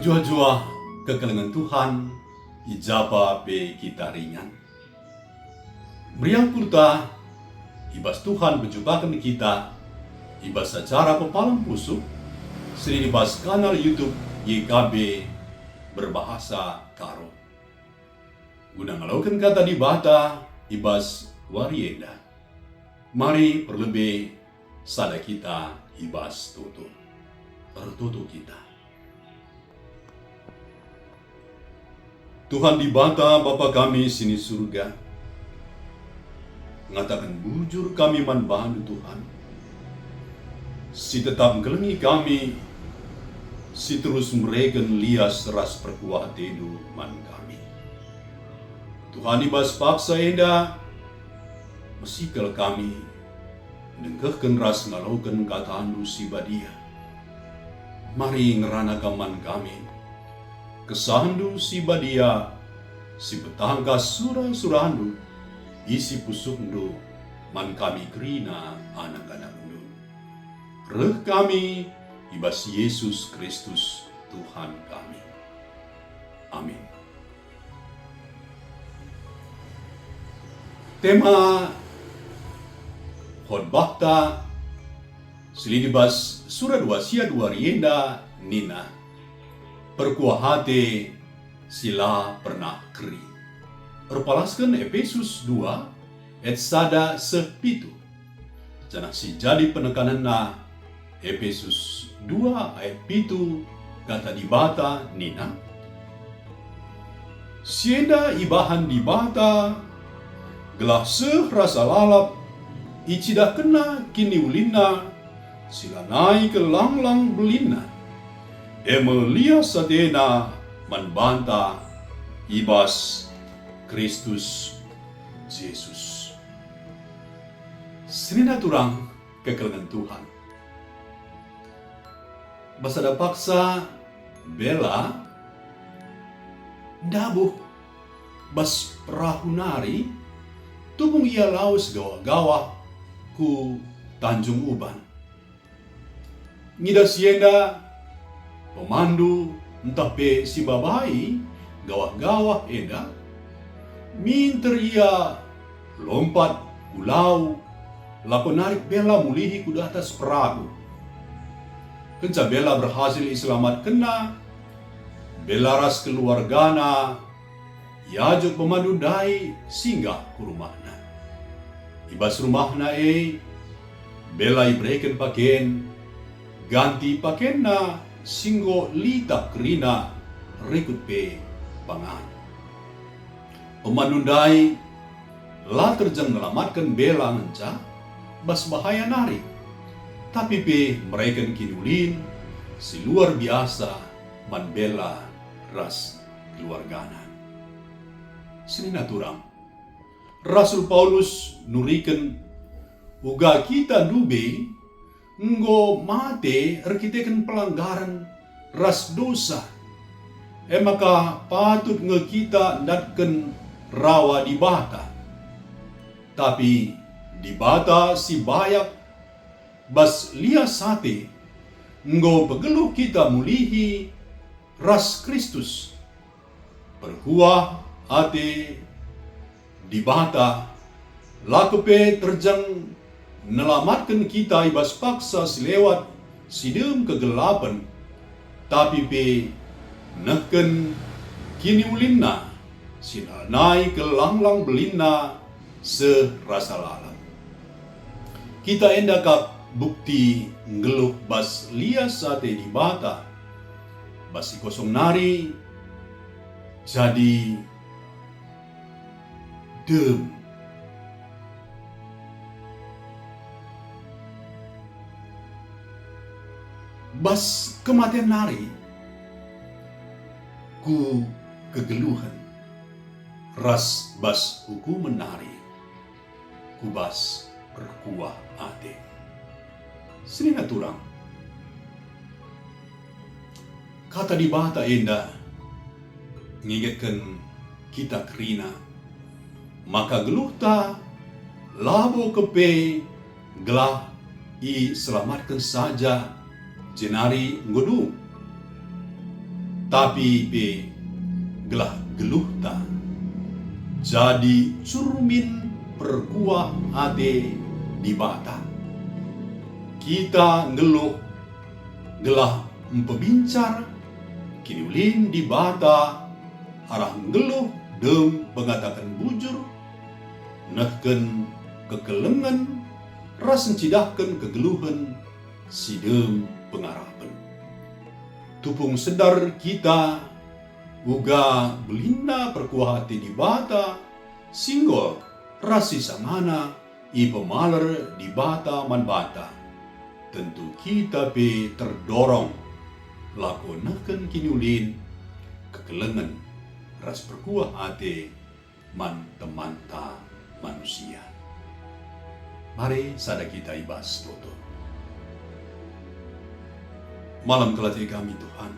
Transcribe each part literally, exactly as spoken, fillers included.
Juah-juah kekelengen Tuhan, i ja pe kita ringan. Meriah ukurta, i bas Tuhan pejumpaken kita, i bas acara Pepalem Pusuh, si lit i bas kanal YouTube Y K B berbahasa Karo. Guna ngaloken Kata Dibata i bas wari enda, mari perlebe sada kita i bas toto. Ertoto kita. Tuhan Dibata, Bapa kami si ni Surga, ngataken bujur kami man baNdu, Tuhan, si tetap ngkelengi kami, si terus mereken lias ras perkuah ateNdu man kami. Tuhan, i bas paksa enda, mesikel kami, ndengkehken ras ngaloken KataNdu si badia. Mari ngerana Kam man kami. KesahNdu si badia, si petangkas sura-suraNdu, isi pusuhNdu man kami kerina anak-anakNdu. Reh kami i bas Yesus Kristus, Tuhan kami. Amin. Tema khotbahta si lit i bas surat wasiat wari enda nina, Perkuah ate si la pernah keri. Erpalasken Epesus dua ayat sada seh pitu. Janah si jadi penekanenna, Epesus dua ayat pitu, Kata Dibata nina, "Si enda ibahan Dibata gelah seh rasa lalap icidahkenNa kiniulinNa si lanai kelanglang belinna, e me lias ateNa man banta i bas Kristus Jesus." Senina turang kekelengen Tuhan. Bas sada paksa Bella ndabuh bas perahu nari, tubung ia lawes gawah-gawah ku Tanjung Uban. Ngidah si enda, pemandu ntah pe si mbabai gawah-gawah enda, minter ia lompat ku lau, lako narik Bella mulihi ku datas perahu. Kenca Bella berhasil iselamatkenna, Bella ras keluargana iajak pemandu ndai singgah ku rumahna. I bas rumahna e, Bella ibereken paken, ganti pakenna si enggo litap kerina, rikut pe pangan. Pemandu ndai la terjeng nelamatken Bella ngenca bas bahaya nari, tapi pe mereken kiniulin si luar biasa man Bella ras keluargana. Senina turang, Rasul Paulus nuriken uga kita ndube enggo mate erkiteken pelanggaren ras dosa, e maka patut nge kita ndatken rawa Dibata. Tapi Dibata si bayak bas lias ate enggo mpegeluh kita mulihi ras Kristus. Perkuah ate Dibata la kepe terjeng nelamatken kita i bas paksa si lewat si dem kegelapen, tapi pe nehken kiniulinNa si lanai kelanglang belinna seh rasa lalap. Kita enda kap bukti nggeluh bas lias ate Dibata, bas si kosong nari jadi dem. Bas kematen nari ku kegeluhen, ras bas ukumen nari ku bas perkuah ate. Senina turang, Kata Dibata enda ngingetken kita kerina maka geluhta labo kepe gelah iselamatken saja jenari enggo dung. tapi pe gelah geluhta jadi curmin perkuah ate Dibata. Kita nggeluh gelah mpebincar kiniulin Dibata arah nggeluh dem pengataken bujur, nehken kekelengen ras ncidahken kegeluhen si dem pengarapen. Tupung sedar kita uga belinna perkuah ate Dibata si enggo ras si sangana ipemaler Dibata man banta, tentu kita pe terdorong lako nehken kiniulin, kekelengen, ras perkuah ate man temanta manusia. Mari sada kita ibas toto. Malem kel ate kami, Tuhan,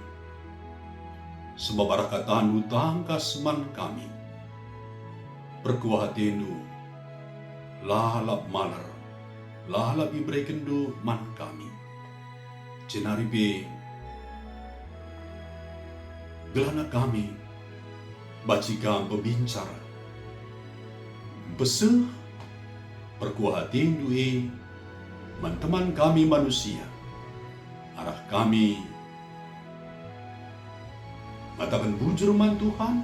sebab arah kataNdu tangkas man kami. Perkuah ateNdu, lalap maler, lalap iberekenNdu man kami. Jenari pe, gelahna kami banci Kam pebincar, mpeseh perkuah ateNdu e man teman kami manusia, arah kami ngataken bujur man Tuhan,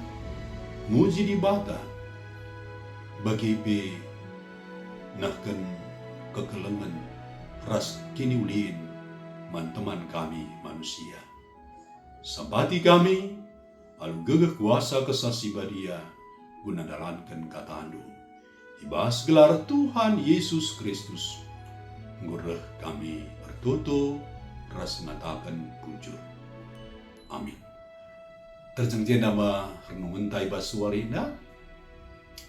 muji Dibata, bage pe nehken kekelengen ras kiniulin man teman kami manusia. Sampati kami alu gegeh kuasa Kesah Si Badia guna ndalanken kataNdu. I bas gelar Tuhan Yesus Kristus, enggo reh kami ertoto ras ngataken bujur. Amin. Terjeng jenda me renungenta i bas wari enda.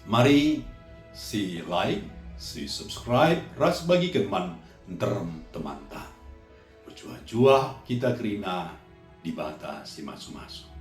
Mari si like, si subscribe, ras bagiken man nterem temanta. Mejuah-juah kita kerina Dibata si masu-masu.